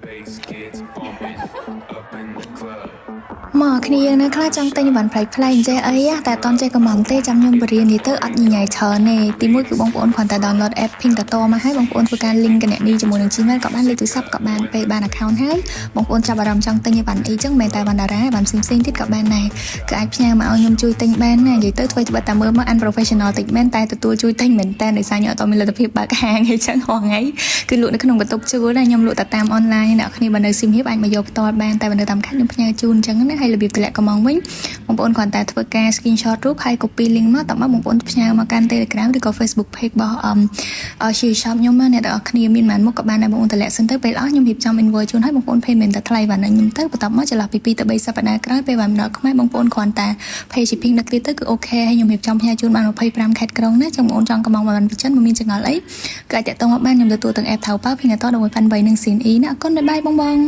Bass gets bumping up in the club. មកគ្នាយើងនៅខ្លះចង់ទិញអីវ៉ាន់ប្លែកៗអញ្ចេះអីតែអត់តន់ចេះកំងទេចាំខ្ញុំបរៀននេះទៅអត់ញញ៉ៃច្រើនទេទីមួយគឺបងប្អូនគ្រាន់តែ download app Pinkato មកហើយបងប្អូនធ្វើការ link គណនីជាមួយនឹង Gmail ក៏បានលេខទូរស័ព្ទក៏បានពេលបាន account ហើយបងប្អូនចាប់អារម្មណ៍ចង់ទិញអីវ៉ាន់អីចឹងមិនមែនតែវ៉ាន់តារាវ៉ាន់ផ្សេងៗទៀតក៏បានដែរគឺអាចផ្ញើមកឲ្យខ្ញុំជួយទិញបានណានិយាយទៅធ្វើត្បិតតែមើលមក unprofessional តិចមែនតែទទួលជួយទិញមែនតើដោយសារខ្ញុំអត់មានលទ្ធភាពបើកហាងអីចឹងរាល់ថ្ងៃគឺលក់នៅក្នុងបន្ទប់ជួលដែរខ្ញុំលក់តែតាមអនឡាញអ្នកគ្នាបើនៅសៀមរាបអាចមកយកផ្ទាល់បានតែបើនៅតាមខេត្តខ្ញុំផ្ញើជូនអញ្ចឹងណាហើយរបៀបតម្លាក់កំងវិញបងប្អូនគ្រាន់តែធ្វើការ screenshot រូបហើយ copy link មកតមកបងប្អូនផ្ញើមកកាន់ Telegram ឬក៏ Facebook page របស់អឺ She Shop ខ្ញុំណាអ្នកទាំងអស់គ្នាមានប៉ុន្មានមុខក៏បានដែរបងប្អូនតម្លាក់សិនទៅពេលអស់ខ្ញុំរៀបចំ invoice ជូនឲ្យបងប្អូន payment តែថ្លៃបានខ្ញុំទៅបន្ទាប់មកចន្លោះពី2ទៅ3សប្តាហ៍ក្រោយពេលបានដល់ខ្មែរបងប្អូនគ្រាន់តែ pay shipping ដឹកទៀតទៅគឺ OK ហើយខ្ញុំរៀបចំផ្ញើជូនបាន25ខេត្តក្រុងណាចឹងបងប្អូនចង់កំងបានពីចិនមិនមានចង្អល់អីគឺអាចតាក់ទងមកបានខ្ញុំទទួលទាំង app Taobao Pinkato 11.8និង CNE ណាអរគុណបាយបាយបងបង។